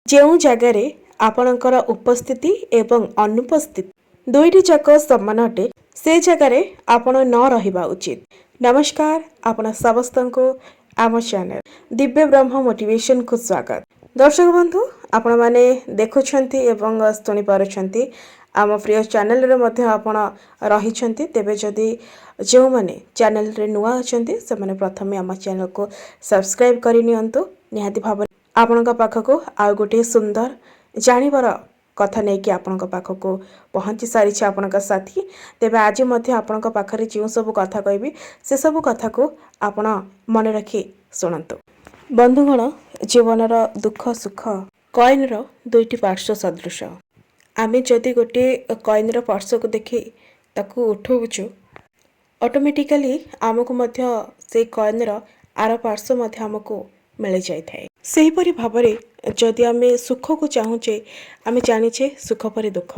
ଯେଉଁ ଜାଗାରେ ଆପଣଙ୍କର ଉପସ୍ଥିତି ଏବଂ ଅନୁପସ୍ଥିତି ଦୁଇଟି ଯାକ ସମାନ ଅଟେ, ସେ ଜାଗାରେ ଆପଣ ନ ରହିବା ଉଚିତ। ନମସ୍କାର, ଆପଣ ସମସ୍ତଙ୍କୁ ଆମ ଚ୍ୟାନେଲ ଦିବ୍ୟ ବ୍ରହ୍ମ ମୋଟିଭେସନକୁ ସ୍ୱାଗତ। ଦର୍ଶକ ବନ୍ଧୁ, ଆପଣମାନେ ଦେଖୁଛନ୍ତି ଏବଂ ଶୁଣିପାରୁଛନ୍ତି, ଆମ ପ୍ରିୟ ଚ୍ୟାନେଲରେ ମଧ୍ୟ ଆପଣ ରହିଛନ୍ତି। ତେବେ ଯଦି ଯେଉଁମାନେ ଚ୍ୟାନେଲରେ ନୂଆ ଅଛନ୍ତି, ସେମାନେ ପ୍ରଥମେ ଆମ ଚ୍ୟାନେଲକୁ ସବସ୍କ୍ରାଇବ୍ କରିନିଅନ୍ତୁ। ନିହାତି ଭାବରେ ଆପଣଙ୍କ ପାଖକୁ ଆଉ ଗୋଟିଏ ସୁନ୍ଦର ଜାଣିବାର କଥା ନେଇକି ଆପଣଙ୍କ ପାଖକୁ ପହଞ୍ଚି ସାରିଛି ଆପଣଙ୍କ ସାଥୀ। ତେବେ ଆଜି ମଧ୍ୟ ଆପଣଙ୍କ ପାଖରେ ଯେଉଁ ସବୁ କଥା କହିବି, ସେସବୁ କଥାକୁ ଆପଣ ମନେ ରଖି ଶୁଣନ୍ତୁ। ବନ୍ଧୁଗଣ, ଜୀବନର ଦୁଃଖ ସୁଖ କଏନ୍ର ଦୁଇଟି ପାର୍ଶ୍ୱ ସଦୃଶ। ଆମେ ଯଦି ଗୋଟିଏ କଏନ୍ର ପାର୍ଶ୍ୱକୁ ଦେଖି ତାକୁ ଉଠଉଛୁ, ଅଟୋମେଟିକାଲି ଆମକୁ ମଧ୍ୟ ସେଇ କଏନ୍ର ଆର ପାର୍ଶ୍ୱ ମଧ୍ୟ ଆମକୁ ମିଳିଯାଇଥାଏ। ସେହିପରି ଭାବରେ ଯଦି ଆମେ ସୁଖକୁ ଚାହୁଁଛେ, ଆମେ ଜାଣିଛେ ସୁଖ ପରେ ଦୁଃଖ।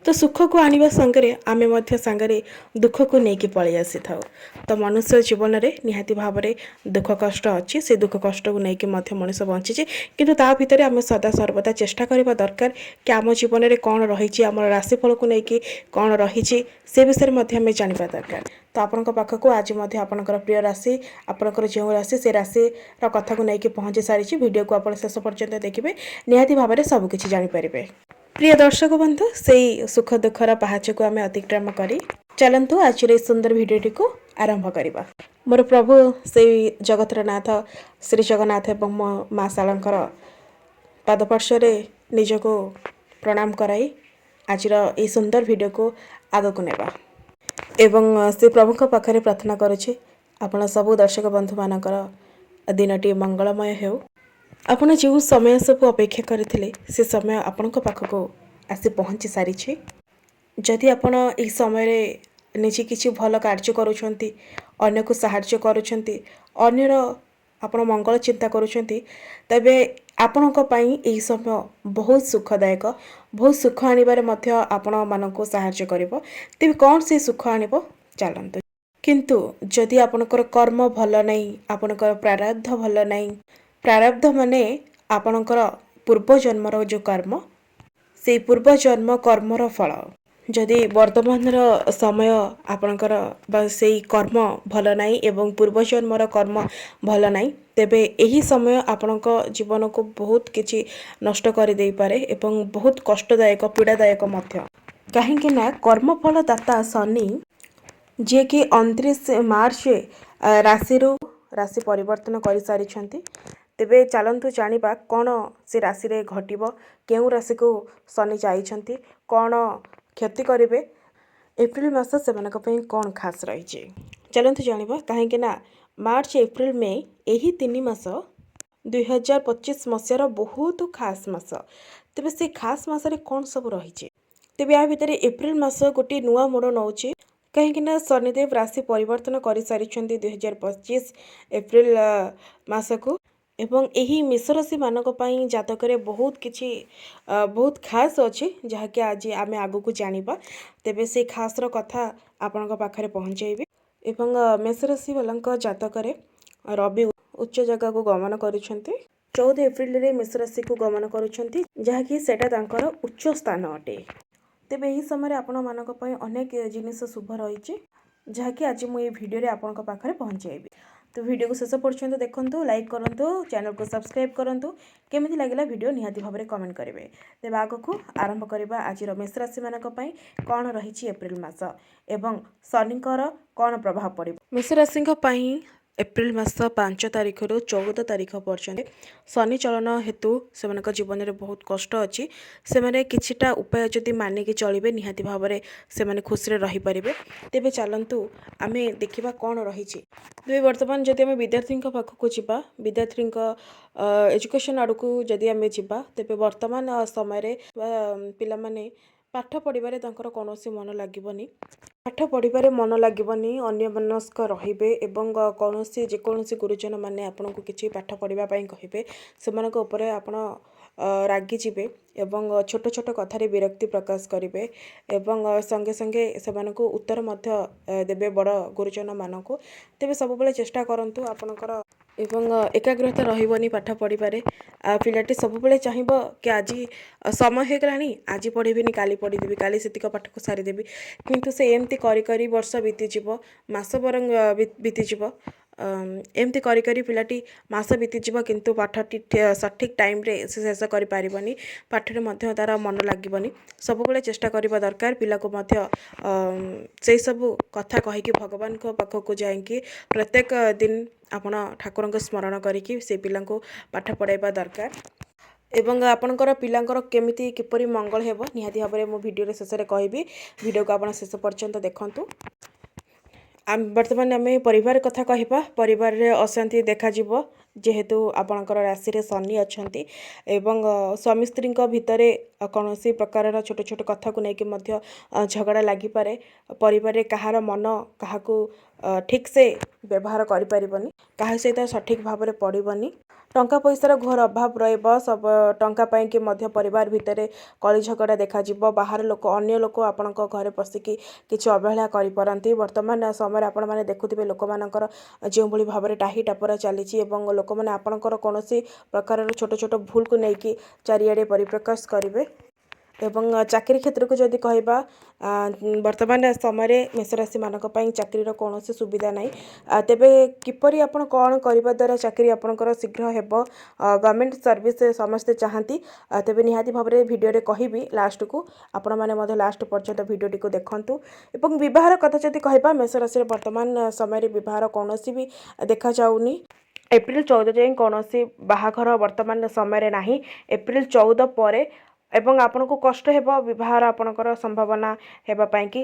ତ ସୁଖକୁ ଆଣିବା ସାଙ୍ଗରେ ଆମେ ମଧ୍ୟ ସାଙ୍ଗରେ ଦୁଃଖକୁ ନେଇକି ପଳେଇ ଆସିଥାଉ। ତ ମନୁଷ୍ୟ ଜୀବନରେ ନିହାତି ଭାବରେ ଦୁଃଖ କଷ୍ଟ ଅଛି। ସେ ଦୁଃଖ କଷ୍ଟକୁ ନେଇକି ମଧ୍ୟ ମଣିଷ ବଞ୍ଚିଛି। କିନ୍ତୁ ତା ଭିତରେ ଆମେ ସଦା ସର୍ବଦା ଚେଷ୍ଟା କରିବା ଦରକାର କି ଆମ ଜୀବନରେ କ'ଣ ରହିଛି, ଆମର ରାଶିଫଳକୁ ନେଇକି କ'ଣ ରହିଛି, ସେ ବିଷୟରେ ମଧ୍ୟ ଆମେ ଜାଣିବା ଦରକାର। ତ ଆପଣଙ୍କ ପାଖକୁ ଆଜି ମଧ୍ୟ ଆପଣଙ୍କର ପ୍ରିୟ ରାଶି, ଆପଣଙ୍କର ଯେଉଁ ରାଶି, ସେ ରାଶିର କଥାକୁ ନେଇକି ପହଞ୍ଚି ସାରିଛି। ଭିଡ଼ିଓକୁ ଆପଣ ଶେଷ ପର୍ଯ୍ୟନ୍ତ ଦେଖିବେ, ନିହାତି ଭାବରେ ସବୁକିଛି ଜାଣିପାରିବେ। ପ୍ରିୟ ଦର୍ଶକ ବନ୍ଧୁ, ସେଇ ସୁଖ ଦୁଃଖର ପାହାଚକୁ ଆମେ ଅତିକ୍ରମ କରି ଚାଲନ୍ତୁ, ଆଜିର ଏହି ସୁନ୍ଦର ଭିଡ଼ିଓଟିକୁ ଆରମ୍ଭ କରିବା। ମୋର ପ୍ରଭୁ ସେଇ ଜଗତର ନାଥ ଶ୍ରୀ ଜଗନ୍ନାଥ ଏବଂ ମୋ ମା ଶାରଳାଙ୍କର ପାଦପାର୍ଶ୍ୱରେ ନିଜକୁ ପ୍ରଣାମ କରାଇ ଆଜିର ଏହି ସୁନ୍ଦର ଭିଡ଼ିଓକୁ ଆଗକୁ ନେବା ଏବଂ ସେ ପ୍ରଭୁଙ୍କ ପାଖରେ ପ୍ରାର୍ଥନା କରୁଛି, ଆପଣ ସବୁ ଦର୍ଶକ ବନ୍ଧୁମାନଙ୍କର ଦିନଟି ମଙ୍ଗଳମୟ ହେଉ। ଆପଣ ଯେଉଁ ସମୟ ସବୁ ଅପେକ୍ଷା କରିଥିଲେ, ସେ ସମୟ ଆପଣଙ୍କ ପାଖକୁ ଆସି ପହଞ୍ଚି ସାରିଛି। ଯଦି ଆପଣ ଏହି ସମୟରେ ନିଜେ କିଛି ଭଲ କାର୍ଯ୍ୟ କରୁଛନ୍ତି, ଅନ୍ୟକୁ ସାହାଯ୍ୟ କରୁଛନ୍ତି, ଅନ୍ୟର ଆପଣ ମଙ୍ଗଳ ଚିନ୍ତା କରୁଛନ୍ତି, ତେବେ ଆପଣଙ୍କ ପାଇଁ ଏହି ସମୟ ବହୁତ ସୁଖଦାୟକ, ବହୁତ ସୁଖ ଆଣିବାରେ ମଧ୍ୟ ଆପଣମାନଙ୍କୁ ସାହାଯ୍ୟ କରିବ। ତେବେ କ'ଣ ସେ ସୁଖ ଆଣିବ, ଚାଲନ୍ତୁ। କିନ୍ତୁ ଯଦି ଆପଣଙ୍କର କର୍ମ ଭଲ ନାହିଁ, ଆପଣଙ୍କର ପ୍ରାରବ୍ଧ ଭଲ ନାହିଁ, ପ୍ରାରବ୍ଧ ମାନେ ଆପଣଙ୍କର ପୂର୍ବ ଜନ୍ମର ଯେଉଁ କର୍ମ, ସେଇ ପୂର୍ବ ଜନ୍ମ କର୍ମର ଫଳ ଯଦି ବର୍ତ୍ତମାନର ସମୟ ଆପଣଙ୍କର ବା ସେଇ କର୍ମ ଭଲ ନାହିଁ ଏବଂ ପୂର୍ବଜନ୍ମର କର୍ମ ଭଲ ନାହିଁ, ତେବେ ଏହି ସମୟ ଆପଣଙ୍କ ଜୀବନକୁ ବହୁତ କିଛି ନଷ୍ଟ କରିଦେଇପାରେ ଏବଂ ବହୁତ କଷ୍ଟଦାୟକ, ପୀଡ଼ାଦାୟକ ମଧ୍ୟ। କାହିଁକି ନା କର୍ମଫଳ ଦାତା ଶନି, ଯିଏକି 29 ମାର୍ଚ୍ଚ ରାଶିରୁ ରାଶି ପରିବର୍ତ୍ତନ କରିସାରିଛନ୍ତି। ତେବେ ଚାଲନ୍ତୁ ଜାଣିବା କ'ଣ ସେ ରାଶିରେ ଘଟିବ, କେଉଁ ରାଶିକୁ ଶନି ଯାଇଛନ୍ତି, କ'ଣ କ୍ଷତି କରିବେ, ଏପ୍ରିଲ ମାସ ସେମାନଙ୍କ ପାଇଁ କ'ଣ ଖାସ୍ ରହିଛି। ଚାଲନ୍ତୁ ଜାଣିବା। କାହିଁକି ନା ମାର୍ଚ୍ଚ, ଏପ୍ରିଲ, ମେ ଏହି 3 ମାସ 2025 ମସିହାର ବହୁତ ଖାସ୍ ମାସ। ତେବେ ସେ ଖାସ୍ ମାସରେ କ'ଣ ସବୁ ରହିଛି? ତେବେ ୟା ଭିତରେ ଏପ୍ରିଲ ମାସ ଗୋଟିଏ ନୂଆ ମୋଡ଼ ନେଉଛି, କାହିଁକି ନା ଶନିଦେବ ରାଶି ପରିବର୍ତ୍ତନ କରିସାରିଛନ୍ତି 2025 ଏପ୍ରିଲ ମାସକୁ ଏବଂ ଏହି ମେଷରାଶିମାନଙ୍କ ପାଇଁ ଜାତକରେ ବହୁତ କିଛି ବହୁତ ଖାସ୍ ଅଛି, ଯାହାକି ଆଜି ଆମେ ଆଗକୁ ଜାଣିବା। ତେବେ ସେଇ ଖାସ୍ର କଥା ଆପଣଙ୍କ ପାଖରେ ପହଞ୍ଚାଇବି। ଏବଂ ମେଷରାଶି ବାଲାଙ୍କ ଜାତକରେ ରବି ଉଚ୍ଚ ଜାଗାକୁ ଗମନ କରୁଛନ୍ତି। 14 ଏପ୍ରିଲରେ ମେଷରାଶିକୁ ଗମନ କରୁଛନ୍ତି, ଯାହାକି ସେଇଟା ତାଙ୍କର ଉଚ୍ଚ ସ୍ଥାନ ଅଟେ। ତେବେ ଏହି ସମୟରେ ଆପଣମାନଙ୍କ ପାଇଁ ଅନେକ ଜିନିଷ ଶୁଭ ରହିଛି, ଯାହାକି ଆଜି ମୁଁ ଏହି ଭିଡ଼ିଓରେ ଆପଣଙ୍କ ପାଖରେ ପହଞ୍ଚାଇବି। ତ ଭିଡ଼ିଓକୁ ଶେଷ ପର୍ଯ୍ୟନ୍ତ ଦେଖନ୍ତୁ, ଲାଇକ୍ କରନ୍ତୁ, ଚ୍ୟାନେଲକୁ ସବସ୍କ୍ରାଇବ୍ କରନ୍ତୁ। କେମିତି ଲାଗିଲା ଭିଡ଼ିଓ, ନିହାତି ଭାବରେ କମେଣ୍ଟ କରିବେ। ତେବେ ଆଗକୁ ଆରମ୍ଭ କରିବା, ଆଜିର ମେଷ ରାଶିମାନଙ୍କ ପାଇଁ କ'ଣ ରହିଛି ଏପ୍ରିଲ ମାସ ଏବଂ ଶନିଙ୍କର କ'ଣ ପ୍ରଭାବ ପଡ଼ିବ। ମେଷ ରାଶିଙ୍କ ପାଇଁ ଏପ୍ରିଲ ମାସ 5 ତାରିଖରୁ 14 ତାରିଖ ପର୍ଯ୍ୟନ୍ତ ଶନି ଚଳନ ହେତୁ ସେମାନଙ୍କ ଜୀବନରେ ବହୁତ କଷ୍ଟ ଅଛି। ସେମାନେ କିଛିଟା ଉପାୟ ଯଦି ମାନିକି ଚଳିବେ, ନିହାତି ଭାବରେ ସେମାନେ ଖୁସିରେ ରହିପାରିବେ। ତେବେ ଚାଲନ୍ତୁ ଆମେ ଦେଖିବା କ'ଣ ରହିଛି। ତେବେ ବର୍ତ୍ତମାନ ଯଦି ଆମେ ବିଦ୍ୟାର୍ଥୀଙ୍କ ପାଖକୁ ଯିବା, ବିଦ୍ୟାର୍ଥୀଙ୍କ ଏଜୁକେସନ୍ ଆଡ଼କୁ ଯଦି ଆମେ ଯିବା, ତେବେ ବର୍ତ୍ତମାନ ସମୟରେ ପିଲାମାନେ ପାଠ ପଢ଼ିବାରେ ତାଙ୍କର କୌଣସି ମନ ଲାଗିବନି। ପାଠ ପଢ଼ିବାରେ ମନ ଲାଗିବନି, ଅନ୍ୟମନସ୍କ ରହିବେ ଏବଂ କୌଣସି ଯେକୌଣସି ଗୁରୁଜନମାନେ ଆପଣଙ୍କୁ କିଛି ପାଠ ପଢ଼ିବା ପାଇଁ କହିବେ, ସେମାନଙ୍କ ଉପରେ ଆପଣ ରାଗିଯିବେ ଏବଂ ଛୋଟ ଛୋଟ କଥାରେ ବିରକ୍ତି ପ୍ରକାଶ କରିବେ ଏବଂ ସଙ୍ଗେ ସଙ୍ଗେ ସେମାନଙ୍କୁ ଉତ୍ତର ମଧ୍ୟ ଦେବେ ବଡ଼ ଗୁରୁଜନମାନଙ୍କୁ। ତେବେ ସବୁବେଳେ ଚେଷ୍ଟା କରନ୍ତୁ ଆପଣଙ୍କର ଏବଂ ଏକାଗ୍ରତା ରହିବନି ପାଠ ପଢ଼ିବାରେ। ପିଲାଟି ସବୁବେଳେ ଚାହିଁବ କି ଆଜି ସମୟ ହେଇଗଲାଣି, ଆଜି ପଢ଼ିବିନି, କାଲି ପଢ଼ିଦେବି, କାଲି ସେତିକ ପାଠକୁ ସାରିଦେବି। କିନ୍ତୁ ସେ ଏମିତି କରି କରି ବର୍ଷ ବିତିଯିବ, ମାସ ବରଂ ବିତିଯିବ। ଏମିତି କରି କରି ପିଲାଟି ମାସ ବିତିଯିବ, କିନ୍ତୁ ପାଠଟି ସଠିକ୍ ଟାଇମ୍ରେ ସେ ଶେଷ କରିପାରିବନି। ପାଠରେ ମଧ୍ୟ ତା'ର ମନ ଲାଗିବନି। ସବୁବେଳେ ଚେଷ୍ଟା କରିବା ଦରକାର ପିଲାକୁ ମଧ୍ୟ ସେଇ ସବୁ କଥା କହିକି ଭଗବାନଙ୍କ ପାଖକୁ ଯାଇକି ପ୍ରତ୍ୟେକ ଦିନ ଆପଣ ଠାକୁରଙ୍କୁ ସ୍ମରଣ କରିକି ସେ ପିଲାଙ୍କୁ ପାଠ ପଢ଼ାଇବା ଦରକାର। ଏବଂ ଆପଣଙ୍କର ପିଲାଙ୍କର କେମିତି କିପରି ମଙ୍ଗଳ ହେବ, ନିହାତି ଭାବରେ ମୁଁ ଭିଡ଼ିଓରେ ଶେଷରେ କହିବି। ଭିଡ଼ିଓକୁ ଆପଣ ଶେଷ ପର୍ଯ୍ୟନ୍ତ ଦେଖନ୍ତୁ। ବର୍ତ୍ତମାନ ଆମେ ପରିବାର କଥା କହିବା। ପରିବାରରେ ଅଶାନ୍ତି ଦେଖାଯିବ, ଯେହେତୁ ଆପଣଙ୍କର ରାଶିରେ ଶନି ଅଛନ୍ତି ଏବଂ ସ୍ୱାମୀ ସ୍ତ୍ରୀଙ୍କ ଭିତରେ କୌଣସି ପ୍ରକାରର ଛୋଟ ଛୋଟ କଥାକୁ ନେଇକି ମଧ୍ୟ ଝଗଡ଼ା ଲାଗିପାରେ। ପରିବାରରେ କାହାର ମନ କାହାକୁ ଠିକ୍ସେ ବ୍ୟବହାର କରିପାରିବନି, କାହା ସହିତ ସଠିକ୍ ଭାବରେ ପଡ଼ିବନି। ଟଙ୍କା ପଇସାର ଘୋର ଅଭାବ ରହିବ। ସବୁ ଟଙ୍କା ପାଇଁକି ମଧ୍ୟ ପରିବାର ଭିତରେ କଳି ଝଗଡ଼ା ଦେଖାଯିବ। ବାହାର ଲୋକ, ଅନ୍ୟ ଲୋକ ଆପଣଙ୍କ ଘରେ ପଶିକି କିଛି ଅବହେଳା କରିପାରନ୍ତି। ବର୍ତ୍ତମାନ ସମୟରେ ଆପଣମାନେ ଦେଖୁଥିବେ ଲୋକମାନଙ୍କର ଯେଉଁଭଳି ଭାବରେ ଟାହି ଟାପରା ଚାଲିଛି ଏବଂ ଲୋକମାନେ ଆପଣଙ୍କର କୌଣସି ପ୍ରକାରର ଛୋଟ ଛୋଟ ଭୁଲକୁ ନେଇକି ଚାରିଆଡ଼େ ପରିପ୍ରକାଶ କରିବେ। ଏବଂ ଚାକିରି କ୍ଷେତ୍ରକୁ ଯଦି କହିବା, ବର୍ତ୍ତମାନ ସମୟରେ ମେଷରାଶିମାନଙ୍କ ପାଇଁ ଚାକିରିର କୌଣସି ସୁବିଧା ନାହିଁ। ତେବେ କିପରି ଆପଣ କ'ଣ କରିବା ଦ୍ୱାରା ଚାକିରି ଆପଣଙ୍କର ଶୀଘ୍ର ହେବ, ଗଭର୍ଣ୍ଣମେଣ୍ଟ ସର୍ଭିସ୍ ସମସ୍ତେ ଚାହାନ୍ତି, ତେବେ ନିହାତି ଭାବରେ ଭିଡ଼ିଓରେ କହିବି ଲାଷ୍ଟକୁ। ଆପଣମାନେ ମଧ୍ୟ ଲାଷ୍ଟ ପର୍ଯ୍ୟନ୍ତ ଭିଡ଼ିଓଟିକୁ ଦେଖନ୍ତୁ। ଏବଂ ବିବାହର କଥା ଯଦି କହିବା, ମେଷରାଶିରେ ବର୍ତ୍ତମାନ ସମୟରେ ବିବାହର କୌଣସି ବି ଦେଖାଯାଉନି। ଏପ୍ରିଲ 14 ଯାଏଁ କୌଣସି ବାହାଘର ବର୍ତ୍ତମାନ ସମୟରେ ନାହିଁ। ଏପ୍ରିଲ 14 ପରେ ଏବଂ ଆପଣଙ୍କୁ କଷ୍ଟ ହେବ ବିବାହର ଆପଣଙ୍କର ସମ୍ଭାବନା ହେବା ପାଇଁକି।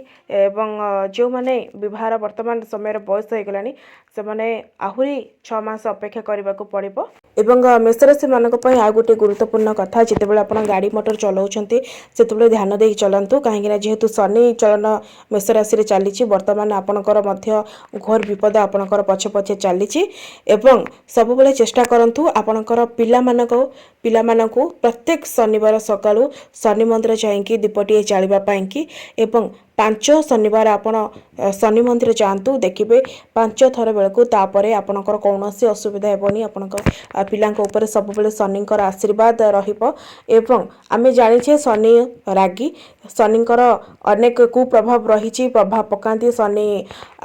ଏବଂ ଯେଉଁମାନେ ବିବାହର ବର୍ତ୍ତମାନ ସମୟରେ ବୟସ ହେଇଗଲାଣି, ସେମାନେ ଆହୁରି 6 ମାସ ଅପେକ୍ଷା କରିବାକୁ ପଡ଼ିବ। ଏବଂ ମେଷରାଶିମାନଙ୍କ ପାଇଁ ଆଉ ଗୋଟିଏ ଗୁରୁତ୍ୱପୂର୍ଣ୍ଣ କଥା, ଯେତେବେଳେ ଆପଣ ଗାଡ଼ି ମଟର ଚଲାଉଛନ୍ତି, ସେତେବେଳେ ଧ୍ୟାନ ଦେଇ ଚଲାନ୍ତୁ। କାହିଁକିନା ଯେହେତୁ ଶନି ଚଳନ ମେଷରାଶିରେ ଚାଲିଛି, ବର୍ତ୍ତମାନ ଆପଣଙ୍କର ମଧ୍ୟ ଘୋର ବିପଦ ଆପଣଙ୍କର ପଛେ ପଛେ ଚାଲିଛି। ଏବଂ ସବୁବେଳେ ଚେଷ୍ଟା କରନ୍ତୁ ଆପଣଙ୍କର ପିଲାମାନଙ୍କୁ ପ୍ରତ୍ୟେକ ଶନିବାର ସକାଳୁ ଶନି ମନ୍ଦିର ଯାଇକି ଦୀପଟିଏ ଜାଳିବା ପାଇଁକି। ଏବଂ ପାଞ୍ଚ ଶନିବାର ଆପଣ ଶନି ମନ୍ଦିର ଯାଆନ୍ତୁ, ଦେଖିବେ ପାଞ୍ଚ ଥର ବେଳକୁ ତାପରେ ଆପଣଙ୍କର କୌଣସି ଅସୁବିଧା ହେବନି। ଆପଣଙ୍କ ପିଲାଙ୍କ ଉପରେ ସବୁବେଳେ ଶନିଙ୍କର ଆଶୀର୍ବାଦ ରହିବ। ଏବଂ ଆମେ ଜାଣିଛେ ଶନି ରାଗି, ଶନିଙ୍କର ଅନେକ କୁପ୍ରଭାବ ରହିଛି, ପ୍ରଭାବ ପକାନ୍ତି ଶନି।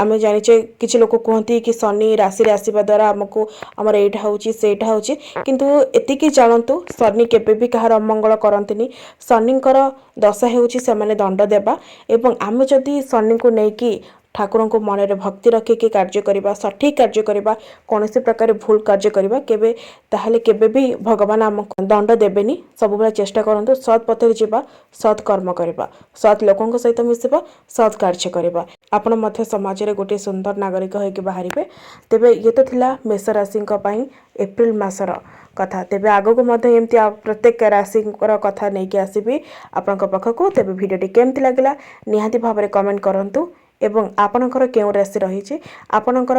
ଆମେ ଜାଣିଛେ, କିଛି ଲୋକ କୁହନ୍ତି କି ଶନି ରାଶିରେ ଆସିବା ଦ୍ୱାରା ଆମକୁ ଆମର ଏଇଟା ହେଉଛି, ସେଇଟା ହେଉଛି। କିନ୍ତୁ ଏତିକି ଜାଣନ୍ତୁ, ଶନି କେବେ ବି କାହାର ଅମଙ୍ଗଳ କରନ୍ତିନି। ଶନିଙ୍କର ଦଶା ହେଉଛି ସେମାନେ ଦଣ୍ଡ ଦେବା। ଏବଂ ଆମେ ଯଦି ଶନିଙ୍କୁ ନେଇକି ଠାକୁରଙ୍କୁ ମନରେ ଭକ୍ତି ରଖିକି କାର୍ଯ୍ୟ କରିବା, ସଠିକ୍ କାର୍ଯ୍ୟ କରିବା, କୌଣସି ପ୍ରକାର ଭୁଲ କାର୍ଯ୍ୟ କରିବା କେବେ, ତାହେଲେ କେବେ ବି ଭଗବାନ ଆମକୁ ଦଣ୍ଡ ଦେବେନି। ସବୁବେଳେ ଚେଷ୍ଟା କରନ୍ତୁ ସତ୍ ପଥରେ ଯିବା, ସତ୍ କର୍ମ କରିବା, ସତ୍ ଲୋକଙ୍କ ସହିତ ମିଶିବା, ସତ୍ କାର୍ଯ୍ୟ କରିବା। ଆପଣ ମଧ୍ୟ ସମାଜରେ ଗୋଟିଏ ସୁନ୍ଦର ନାଗରିକ ହୋଇକି ବାହାରିବେ। ତେବେ ଇଏ ତ ଥିଲା ମେଷ ରାଶିଙ୍କ ପାଇଁ ଏପ୍ରିଲ ମାସର କଥା। ତେବେ ଆଗକୁ ମଧ୍ୟ ଏମିତି ପ୍ରତ୍ୟେକ ରାଶିଙ୍କର କଥା ନେଇକି ଆସିବି ଆପଣଙ୍କ ପାଖକୁ। ତେବେ ଭିଡ଼ିଓଟି କେମିତି ଲାଗିଲା, ନିହାତି ଭାବରେ କମେଣ୍ଟ କରନ୍ତୁ। ଏବଂ ଆପଣଙ୍କର କେଉଁ ରାଶି ରହିଛି, ଆପଣଙ୍କର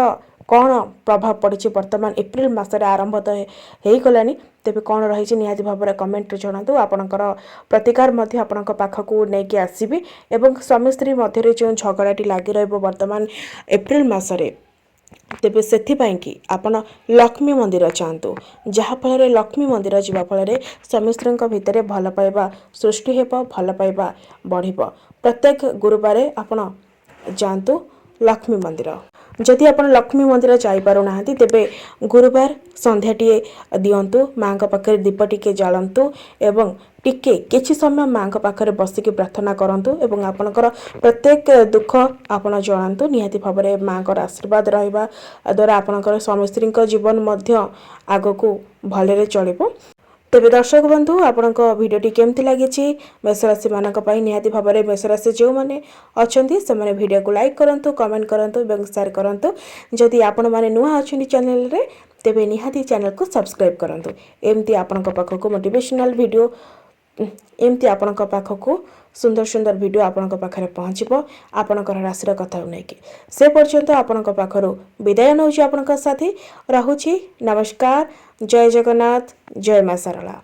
କ'ଣ ପ୍ରଭାବ ପଡ଼ିଛି ବର୍ତ୍ତମାନ ଏପ୍ରିଲ ମାସରେ, ଆରମ୍ଭ ତ ହେଇଗଲାଣି, ତେବେ କ'ଣ ରହିଛି ନିହାତି ଭାବରେ କମେଣ୍ଟରେ ଜଣାନ୍ତୁ। ଆପଣଙ୍କର ପ୍ରତିକାର ମଧ୍ୟ ଆପଣଙ୍କ ପାଖକୁ ନେଇକି ଆସିବି। ଏବଂ ସ୍ୱାମୀ ସ୍ତ୍ରୀ ମଧ୍ୟରେ ଯେଉଁ ଝଗଡ଼ାଟି ଲାଗି ରହିବ ବର୍ତ୍ତମାନ ଏପ୍ରିଲ ମାସରେ, ତେବେ ସେଥିପାଇଁକି ଆପଣ ଲକ୍ଷ୍ମୀ ମନ୍ଦିର ଯାଆନ୍ତୁ, ଯାହାଫଳରେ ଲକ୍ଷ୍ମୀ ମନ୍ଦିର ଯିବା ଫଳରେ ସ୍ୱାମୀ ସ୍ତ୍ରୀଙ୍କ ଭିତରେ ଭଲ ପାଇବା ସୃଷ୍ଟି ହେବ, ଭଲ ପାଇବା ବଢ଼ିବ। ପ୍ରତ୍ୟେକ ଗୁରୁବାରେ ଆପଣ ଯାଆନ୍ତୁ ଲକ୍ଷ୍ମୀ ମନ୍ଦିର। ଯଦି ଆପଣ ଲକ୍ଷ୍ମୀ ମନ୍ଦିର ଯାଇପାରୁନାହାନ୍ତି, ତେବେ ଗୁରୁବାର ସନ୍ଧ୍ୟାଟିଏ ଦିଅନ୍ତୁ, ମାଆଙ୍କ ପାଖରେ ଦୀପ ଟିକେ ଜାଳନ୍ତୁ ଏବଂ ଟିକେ କିଛି ସମୟ ମାଆଙ୍କ ପାଖରେ ବସିକି ପ୍ରାର୍ଥନା କରନ୍ତୁ ଏବଂ ଆପଣଙ୍କର ପ୍ରତ୍ୟେକ ଦୁଃଖ ଆପଣ ଜଣାନ୍ତୁ। ନିହାତି ଭାବରେ ମାଆଙ୍କର ଆଶୀର୍ବାଦ ରହିବା ଦ୍ୱାରା ଆପଣଙ୍କର ସ୍ୱାମୀ ସ୍ତ୍ରୀଙ୍କ ଜୀବନ ମଧ୍ୟ ଆଗକୁ ଭଲରେ ଚଳିବ। ତେବେ ଦର୍ଶକ ବନ୍ଧୁ, ଆପଣଙ୍କ ଭିଡ଼ିଓଟି କେମିତି ଲାଗିଛି ମେଷରାଶିମାନଙ୍କ ପାଇଁ? ନିହାତି ଭାବରେ ମେଷରାଶି ଯେଉଁମାନେ ଅଛନ୍ତି, ସେମାନେ ଭିଡ଼ିଓକୁ ଲାଇକ୍ କରନ୍ତୁ, କମେଣ୍ଟ କରନ୍ତୁ ଏବଂ ସେୟାର କରନ୍ତୁ। ଯଦି ଆପଣମାନେ ନୂଆ ଅଛନ୍ତି ଚ୍ୟାନେଲରେ, ତେବେ ନିହାତି ଚ୍ୟାନେଲକୁ ସବସ୍କ୍ରାଇବ୍ କରନ୍ତୁ। ଏମିତି ଆପଣଙ୍କ ପାଖକୁ ମୋଟିଭେସନାଲ୍ ଭିଡ଼ିଓ, ଏମିତି ଆପଣଙ୍କ ପାଖକୁ ସୁନ୍ଦର ସୁନ୍ଦର ଭିଡ଼ିଓ ଆପଣଙ୍କ ପାଖରେ ପହଞ୍ଚିବ ଆପଣଙ୍କର ରାଶିର କଥାକୁ ନେଇକି। ସେ ପର୍ଯ୍ୟନ୍ତ ଆପଣଙ୍କ ପାଖରୁ ବିଦାୟ ନେଉଛି ଆପଣଙ୍କ ସାଥୀ। ରହୁଛି, ନମସ୍କାର, ଜୟ ଜଗନ୍ନାଥ, ଜୟ ମା ଶାରଳା।